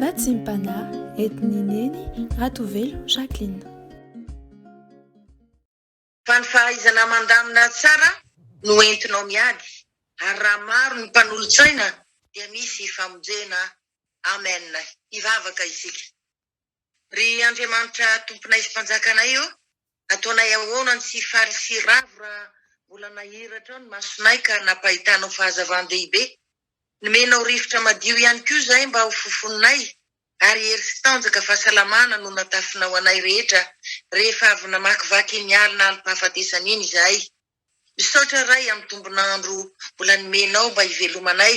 Vatsim-panahy entin'i Neny Ratovelo Jacqueline. Fa ny fahaizana mandamina tsara no entinao miady, ary raha maro ny mpanolotsaina dia misy famonjena. Amen. Hivavaka isika. Ry Andriamanitra Tomponay sy Mpanjakanay ô, ataonay ahoana ny tsy hifaly sy hiravo raha mbola nahiratra ao ny masonay ka nampahitanao fahazavan-dehibe? Nomenao rivotra madio ihany koa izahay mba ho fofoninay, ary hery sy tanjaka fahasalamana no natafinao anay rehetra rehefa avy namakivaky iny alina alim-pahafatesana iny izahay. Misaotra Ray amin'ny tombon'andro mbola nomenao mba hivelomanay,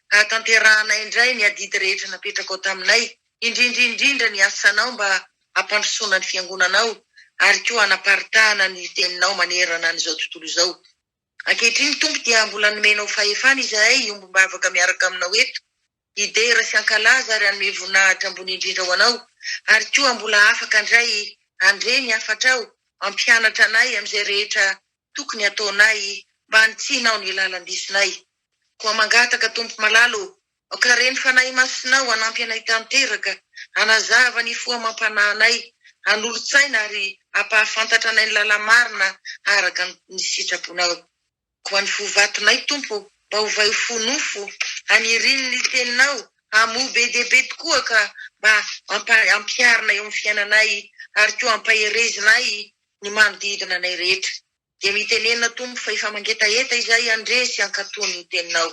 hahatanterahanay indray ny adidy rehetra napetrakao taminay, indrindra indrindra ny asanao mba hampandrosoana ny Fiangonanao ary koa hanaparitahana ny Teninao manerana an'izao tontolo izao. Ankehitriny Tompo dia mbola nomenao fahefana izahay hiombom-bavaka miaraka aminao eto, hidera sy hankalaza ary hanome voninahitra ambony indrindra ho Anao, ary koa mbola afaka indray handre ny hafatrao hampianatra anay amin'izay rehetra tokony hataonay mba hanitsianao ny lalan-disonay. Koa mangataka Tompo malala ô, aoka re ny Fanahy Masinao hanampy anay tanteraka, hanazava ny fo amam-panahinay, hanolo-tsaina ary hampahafantatra anay ny lala-marina araka ny sitraponao. Koa ny fo vatonay Tompo mba ovay ho fo nofo, haniriny ny teninao, hamoa be dia be tokoa ka mba ampiharina eo amin'ny fiainanay ary koa ampaherezinay ny manodidina anay rehetra. Dia mitenena Tompo fa efa mangetaheta izahay handre sy hankatò ny teninao.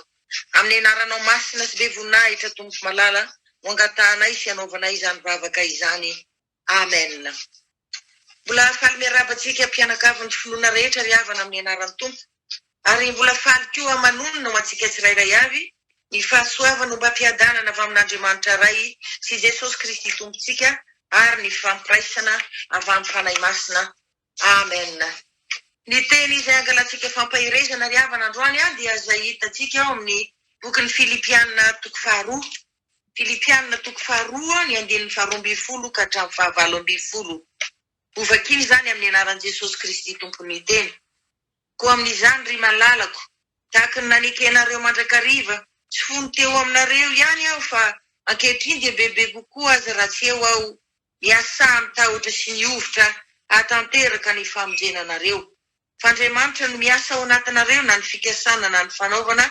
Amin'ny anaranao masina sy be voninahitra Tompo malala no angatahanay sy anaovanay izany vavaka izany. Amen. Mbola faly miarahaba antsika mpianakavin'ny finoana rehetra ry havana amin'ny anaran'ny Tompo. Ary mbola faly koa manonona ho antsika tsirairay avy ny fahasoavana ombam-piadanana avy amin'Andriamanitra Ray sy Jesosy Kristy Tompontsika ary ny fampiraisana avy amin'ny Fanahy Masina. Amen. Ny teny izay angalantsika fampaherezana ry havana androany dia izay hitantsika ao amin'ny bokin'ny Filipiana toko faharoa. Filipiana toko faharoa ny andininy faharoa ambinifolo ka hatramin'ny fahavalo ambinifolo. Hovakina izany amin'ny anaran'i Jesosy Kristy Tompon'ny tena. Koa amin'izany, ry malalako, tahaka ny nanekenareo mandrakariva, tsy fony teo aminareo ihany aho fa ankehitriny dia bebe kokoa aza raha tsy eo aho, miasà amin'ny tahotra sy ny hovitra hahatanteraka ny famonjena anareo. Fa Andriamanitra no miasa ao anatinareo na ny fikasana na ny fanaovana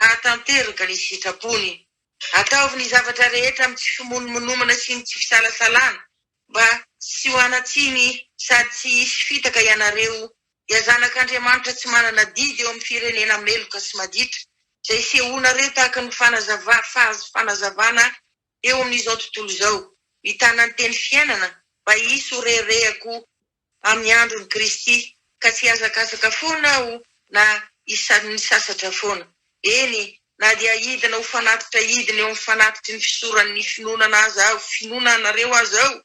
hahatanteraka ny sitrapony. Ataovy ny zavatra rehetra amin'ny tsy fimonomonomana sy ny tsy fisalasalana, mba tsy ho hanan-tsiny sady tsy hisy fitaka ianareo, dia zanak'Andriamanitra tsy manana didy eo amin'ny firenena meloka sy maditra, izay isehoanareo tahaka ny fanazavana eo amin'izao tontolo izao, mitana ny teny fiainana, mba hisy ho reharehako amin'ny andron'i Kristy, ka tsy hihazakazaka foana aho na hisasatra foana. Eny, na dia hidina ho fanatitra hidina eo amin'ny fanatitry ny fisoran'ny finoana aza aho, finoana anareo aza aho,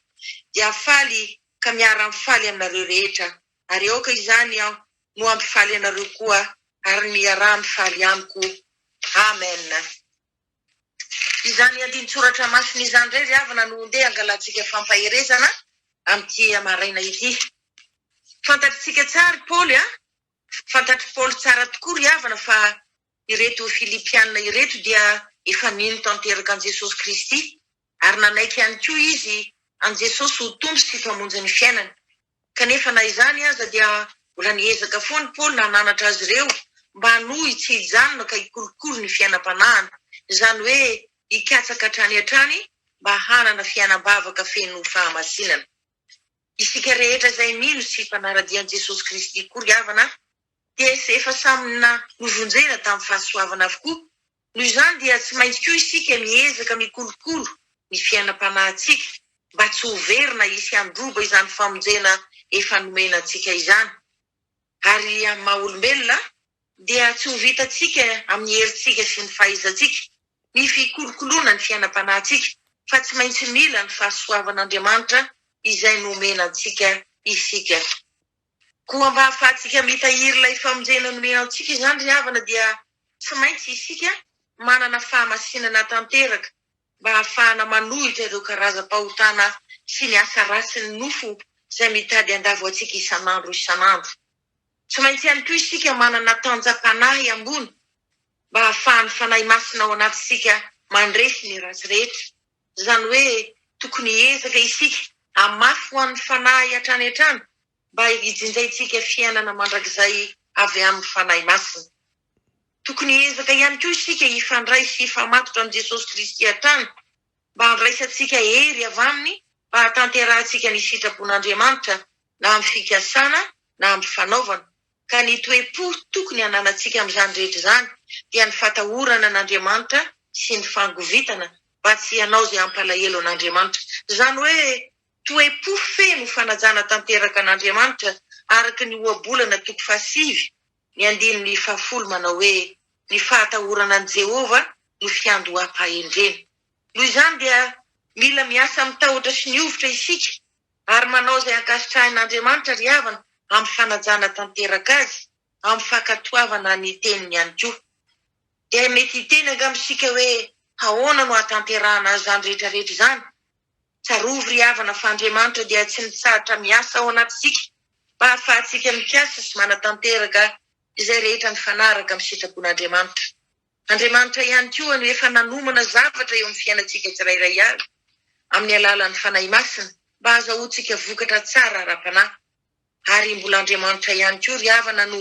dia faly ka miara-mifaly aminareo rehetra. Ary aoka izany aho no hampifaly anareo koa, ary miaraha mifaly amiko. Amen. Izany andinin-tsoratra masina izany indray ry havana no ndeha hangalantsika fampaherezana amin'ity maraina ity. Fantatritsika tsara i Paoly a! Fantatr'i Paoly tsara tokoa ry havana fa ireto Filipiana ireto dia efa nino tanteraka an'i Jesosy Kristy ary nanaiky ihany koa izy an'i Jesosy ho Tompo sy Mpamonjy ny fiainany. Kanefa na izany aza dia mbola niezaka foana i Paoly nananatra azy ireo mba hanohy tsy hijanona ka hikolokolo ny fiainam-panahiny, izany hoe hikatsaka hatrany hatrany mba hanana fiainam-bavaka feno fahamasinana. Isika rehetra izay mino sy mpanara-dia an'i Jesosy Kristy koa ry havana dia efa samy novonjena tamin'ny fahasoavana avokoa Noho izany dia tsy maintsy koa isika miezaka mikolokolo ny fiainam-panahintsika mba tsy ho very na hisy handroba izany famonjena efa nomena antsika izany. Ary amin'ny maha olombelona dia tsy ho vitantsika amin'ny herintsika sy ny fahaizantsika ny fikolokoloana ny fiainam-panahintsika fa tsy maintsy mila ny fahasoavan'Andriamanitra izay nomena antsika isika. Koa mba hahafahantsika mitahiry ilay famonjena nomena antsika izany ry havana dia tsy maintsy isika manana fahamasinana tanteraka mba hahafahana manohitra ireo karazam-pahotana sy ny asa ratsin'ny nofo izay mitady handavo antsika isan'andro isan'andro. Tsy maintsy ihany koa isika manana tanjam-panahy ambony mba hahafahan'ny Fanahy Masina ao anatintsika mandresy ny ratsy rehetra. Izany hoe tokony hiezaka isika hamafy ho an'ny Fanahy hatrany hatrany mba hijinjaintsika fiainana mandrakizay avy amin'ny Fanahy Masina. Tokony hiezaka ihany koa isika hifandray sy hifamatotra amin'i Jesosy Kristy hatrany mba handraisantsika hery avy Aminy mba hahatanterahantsika ny sitrapon'Andriamanitra na amin'ny fikasana na amin'ny fanaovana. Ka ny toe-po tokony hananantsika amin'izany rehetra izany dia ny fatahorana an'Andriamanitra sy ny fangovitana mba tsy hanao izay hampalahelo an'Andriamanitra. Izany hoe toe-po feno fanajana tanteraka an'Andriamanitra araka ny Ohabolana toko fahasivy ny andininy fahafolo manao hoe, Ny fahatahorana an'i Jehovah no fiandoham-pahendrena. Noho izany dia mila miasa amin'ny tahotra sy ny hovitra isika ary manao izay ankasitrahin'Andriamanitra ry havana amin'ny fanajana tanteraka Azy, amin'ny fankatoavana ny Teniny ihany koa. Dia mety hiteny angamba isika hoe, Ahoana no hahatanterahana an'izany rehetra rehetra izany? Tsarovy ry havana fa Andriamanitra dia tsy mitsahatra miasa ao anatintsika mba hahafahantsika mikasa sy manatanteraka izay rehetra mifanaraka amin'ny sitrapon'Andriamanitra. Andriamanitra ihany koa no efa nanomana zavatra eo amin'ny fiainantsika tsirairay avy amin'ny alalan'ny Fanahy Masina mba hahazahoantsika vokatra tsara ara-panahy. Ary mbola Andriamanitra ihany koa ry havana no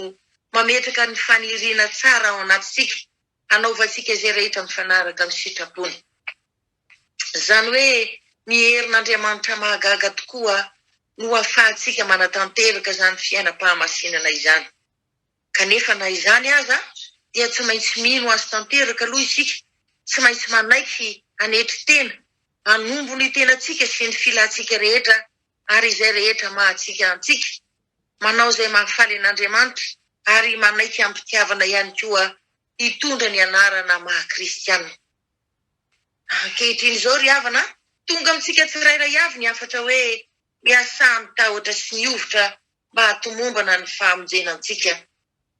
mametraka ny faniriana tsara ao anatintsika hanaovantsika izay rehetra mifanaraka amin'ny sitrapony. Izany hoe ny herin'Andriamanitra mahagaga tokoa no ahafahantsika manatanteraka izany fiainam-pahamasinana izany. Kanefa na izany aza dia tsy maintsy mino Azy tanteraka aloha isika, tsy maintsy manaiky hanetry tena, hanombo ny tenantsika sy ny filantsika rehetra ary izay rehetra maha antsika antsika, manao izay mahafaly an'Andriamanitra ary manaiky amim-pitiavana ihany koa hitondra ny anarana maha kristiana. Ankehitriny izao ry havana, tonga amintsika tsirairay avy ny hafatra hoe miasà amin'ny tahotra sy ny hovitra mba hahatomombana ny fahamonjena antsika.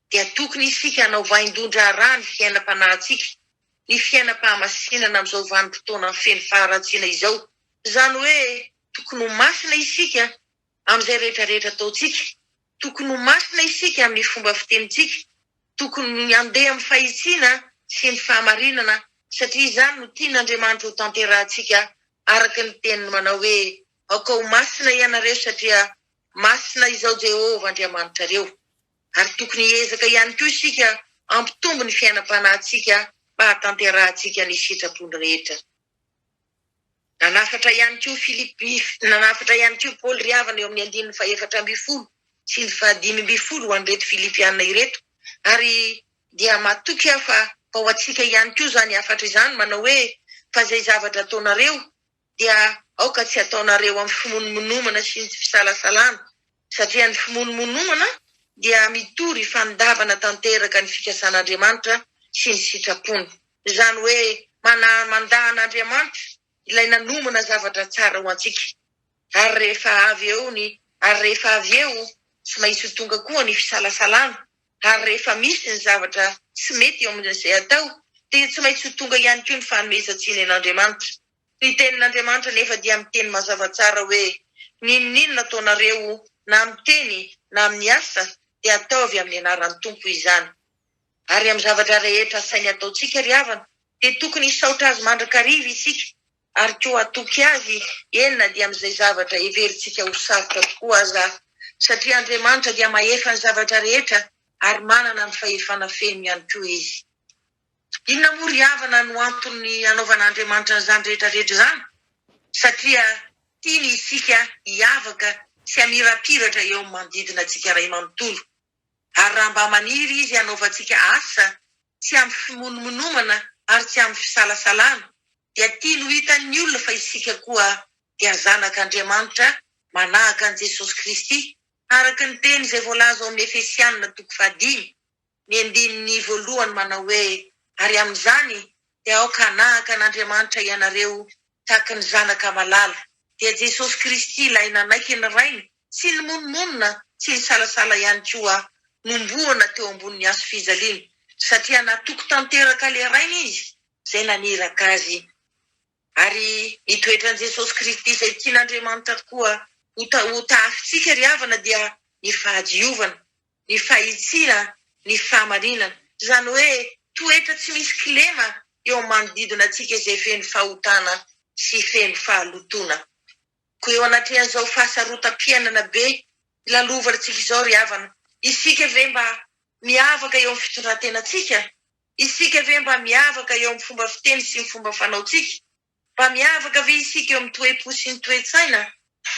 Dia tokony isika hanao vaindohan-draharaha ny fiainam-panahintsika, ny fiainam-pahamasinana amin'izao vanim-potoana feno faharatsiana izao. Izany hoe tokony ho masina isika amin'izay rehetra rehetra ataontsika. Tokony ho masina isika amin'ny fomba fitenintsika. Tokony handeha amin'ny fahitsiana sy ny fahamarinana satria izany no tian'Andriamanitra ho tanterahantsika araka ny teniny manao hoe, Aoka ho masina ianareo satria masina Izaho Jehovah Andriamanitrareo. Ary tokony hiezaka ihany koa isika hampitombo ny fiainam-panahintsika mba hahatanterahantsika ny sitrapony rehetra. Nanafatra ihany koa Filipy, nanafatra ihany koa Paoly ry havana eo amin'ny andininy fahefatra ambin'ny folo sy ny fahadimy ambin'ny folo ho an'ireto Filipiana ireto, ary dia matoky aho fa ho antsika ihany koa izany hafatra izany manao hoe, Fa izay zavatra ataonareo dia aoka tsy hataonareo amin'ny fimonomonomana sy ny fisalasalana, satria ny fimonomonomana dia mitory fandavana tanteraka ny fikasan'Andriamanitra sy ny sitrapony. Izany hoe manahy mandà an'Andriamanitra ilay nanomana zavatra tsara ho antsika. Ary rehefa avy eo ny ary rehefa avy eo tsy maintsy ho tonga koa ny fisalasalana. Ary rehefa misy ny zavatra tsy mety eo amin'izay atao dia tsy maintsy ho tonga ihany koa ny fanomezan-tsiny an'Andriamanitra. Ny tenin'Andriamanitra anefa dia miteny mazava tsara hoe n'inon'inona ataonareo na amin'ny teny na amin'ny asa dia ataovy amin'ny anaran'ny Tompo izany. Ary amin'ny zavatra rehetra asainy ataontsika ry havana, dia tokony hisaotra Azy mandrakariva isika, ary koa hatoky Azy, eny na dia amin'izay zavatra heverintsika ho sarotra tokoa aza, satria Andriamanitra dia mahefa ny zavatra rehetra ary manana ny fahefana feno ihany koa Izy. Inona moa ry havana no antony anaovan'Andriamanitra an'izany rehetra rehetra izany? Satria tiany isika hiavaka sy hamirapiratra eo amin'ny manodidina antsika iray manontolo. Ary raha mba maniry Izy hanaovantsika asa tsy amin'ny fimonomonomana ary tsy amin'ny fisalasalana, dia tiany ho hitan'ny olona fa isika koa dia zanak'Andriamanitra manahaka an'i Jesosy Kristy, araka ny teny izay voalaza ao amin'ny Efesiana toko fahadimy, ny andininy voalohany manao hoe, Ary amin'izany dia aoka hanahaka an'Andriamanitra ianareo tahaka ny zanaka malala, dia Jesosy Kristy ilay nanaiky ny Rainy, tsy nimonomonona, tsy nisalasala ihany koa, nombohana teo ambonin'ny hazo fijaliana, satria natoky tanteraka ilay Rainy Izy izay naniraka Azy. Ary ny toetran'i Jesosy Kristy izay tian'Andriamanitra tokoa ho tahafintsika ry havana dia ny fahadiovana, ny fahitsiana, ny fahamarinana. Izany hoe toetra tsy misy kilema eo amin'ny manodidina antsika izay feno fahotana sy feno fahalotoana. Koa eo anatrehan'izao fahasarotam-piainana be lalovantsika izao ry havana, isika ve mba miavaka eo amin'ny fitondran-tenantsika? Isika ve mba miavaka eo amin'ny fomba fiteny sy ny fomba fanaontsika? Mba miavaka ve isika eo amin'ny toe-po sy ny toe-tsaina?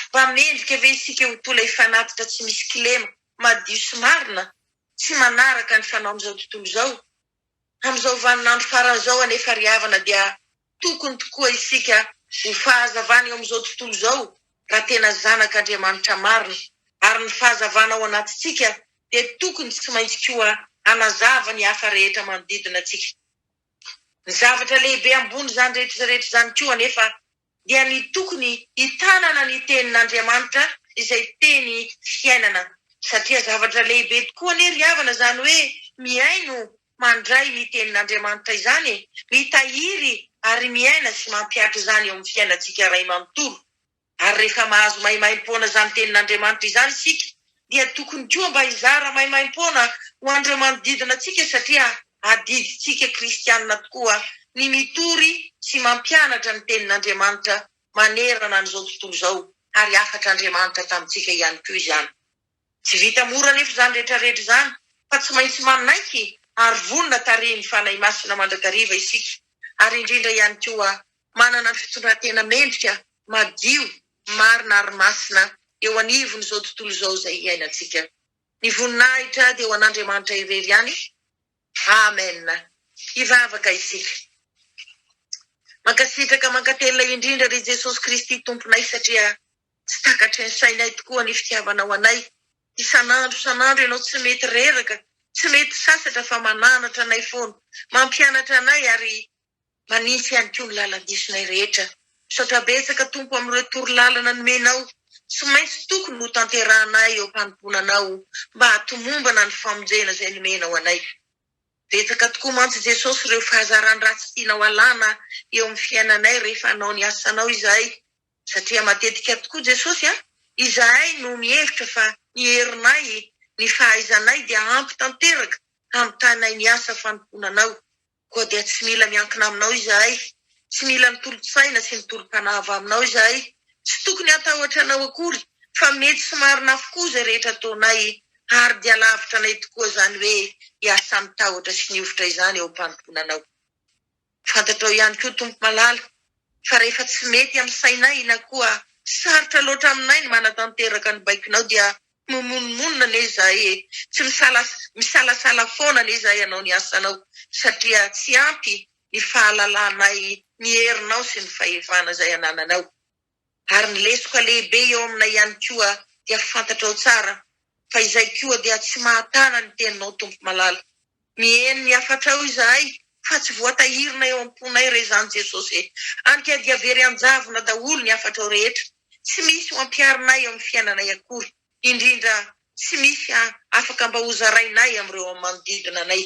Mba mendrika ve isika ho toa ilay fanatitra tsy misy kilema, madio sy marina, tsy manaraka ny fanaon'izao tontolo izao? Amin'izao vaninandro farany izao anefa ry havana dia tokony tokoa isika ho fahazavana eo amin'izao tontolo izao raha tena zanak'Andriamanitra marina, ary ny fahazavana ao anatintsika dia tokony tsy maintsy koa hanazava ny hafa rehetra manodidina antsika. Ny zavatra lehibe ambon'izany rehetra rehetra izany koa anefa dia ny tokony hitanana ny tenin'Andriamanitra izay teny fiainana satria zavatra lehibe tokoa anie ry havana izany hoe mihaino mandray ny tenin'Andriamanitra izany e, mitahiry ary miaina sy mampihatra izany eo amin'ny fiainantsika ray manontolo. Ary rehefa mahazo maimaimpoana izany tenin'Andriamanitra izany isika dia tokony koa mba hizara maimaimpoana ho an'ireo manodidina antsika satria adidintsika kristianina tokoa ny mitory sy mampianatra ny tenin'Andriamanitra manerana an'izao tontolo izao ary hafatr'Andriamanitra tamintsika ihany koa izany. Tsy vita mora anefa izany rehetrarehetra izany fa tsy maintsy manaiky ary vonona tarihin'ny Fanahy Masina mandrakariva isika ary indrindra ihany koa manana ny fitondran-tena mendrika, madio, marina ary masina eo anivon'izao tontolo izao izay iainantsika. Ny voninahitra dia ho an'Andriamanitra irery ihany. Amen. Hivavaka isika. Mankasitraka mankatelina indrindra ry Jesosy Kristy Tomponay satria tsy takatry ny sainay tokoa ny fitiavanao anay. Isan'andro isan'andro ianao tsy mety reraka, tsy mety sasatra fa mananatra anay foana, mampianatra anay ary Manitsy ihany koa ny lalan-disonay rehetra. Misaotra betsaka Tompo amin'ireo toro-lalana nomenao. Tsy maintsy tokony ho tanterahanay eo am-panompoana Anao mba hahatomombana ny famonjena izay nomenao anay. Betsaka tokoa mantsy Jesosy ireo fahazaran-dratsy tianao alana eo amin'ny fiainanay rehefa hanao ny asanao izahay. Satria matetika tokoa Jesosy a, izahay no mihevitra fa ny herinay, ny fahaizanay dia ampy tanteraka hamitànay ny asa fanompoana Anao. Koa dia tsy mila miankina aminao izahay, tsy mila ny tolo-tsaina sy ny tolo-panahy avy aminao izahay, tsy tokony hatahotra anao akory, fa mety sy marina avokoa izay rehetra ataonay, ary dia lavitra anay tokoa izany hoe hiasa amin'ny tahotra sy ny hovitra izany eo am-panompoana anao. Fantatrao ihany koa, Tompo malala, fa rehefa tsy mety amin'ny sainay na koa sarotra loatra aminay ny manatanteraka ny baikonao dia mimonomonona anie izahay e! Tsy misalasala foana anie izahay hanao ny asanao satria tsy ampy ny fahalalanay ny herinao sy ny fahefana izay anananao. Ary ny lesoka lehibe eo aminay ihany koa dia fantatrao tsara fa izay koa dia tsy mahatana ny teninao Tompo malala. Miheno ny hafatrao izahay fa tsy voatahirina eo am-ponay re izany Jesosy e! Any ka dia very an-javona daholo ny hafatrao rehetra, tsy misy ho ampiharinay eo amin'ny fiainanay akory, indrindra tsy misy afaka mba hozarainay amin'ireo manodidina anay.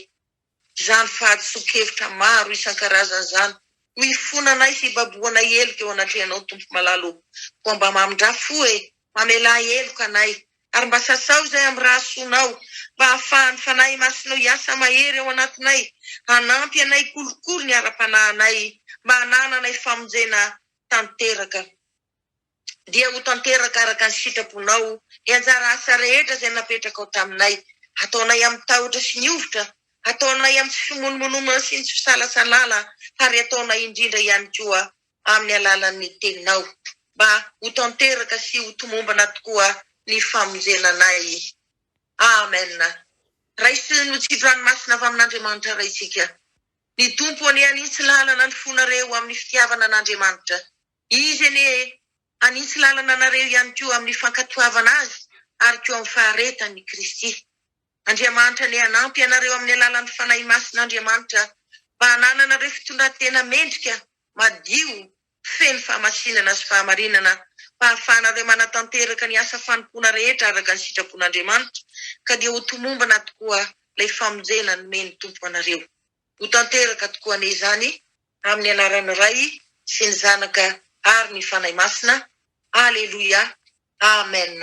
Izany fahadisoan-kevitra maro isan-karazany izany no ifonanay sy ibabohanay heloka eo anatrehanao Tompo malala o! Koa mba mamindrà fo e! Mamelà heloka anay, ary mba sasao izay amin'ny rahasoanao, mba hahafahan'ny Fanahy Masinao hiasa mahery ao anatinay, hanampy anay hikolokolo ny ara-panahinay, mba hanananay famonjena tanteraka. Dia ho tanteraka araka ny sitraponao ny anjara asa rehetra izay napetrakao taminay. Ataonay amin'ny tahotra sy ny hovitra, ataonay amin'ny tsy fimonomononana sy ny tsy fisalasalana, ary ataonay indrindra ihany koa amin'ny alalan'ny Teninao, mba ho tanteraka sy ho tomombana tokoa ny famonjena anay. Amen. Raiso ny tsi-dranomasina avy amin'Andriamanitra Raintsika. Ny Tompo anie hanitsy lalana ny fonareo amin'ny fitiavana an'Andriamanitra. Izy anie hanitsy lalana anareo ihany koa amin'ny fankatoavana Azy ary koa amin'ny faharetan'i Kristy. Andriamanitra anie hanampy anareo amin'ny alalan'ny Fanahy Masin'Andriamanitra mba hanananareo fitondran-tena mendrika, madio, feno fahamasinana sy fahamarinana mba hahafahanareo manatanteraka ny asa fanompoana rehetra araka ny sitrapon'Andriamanitra ka dia ho tomombana tokoa ilay famonjena nomen'ny Tompo anareo. Ho tanteraka tokoa anie izany amin'ny anaran'ny Ray sy ny Zanaka ary ny Fanahy Masina. Aleloia. Amen.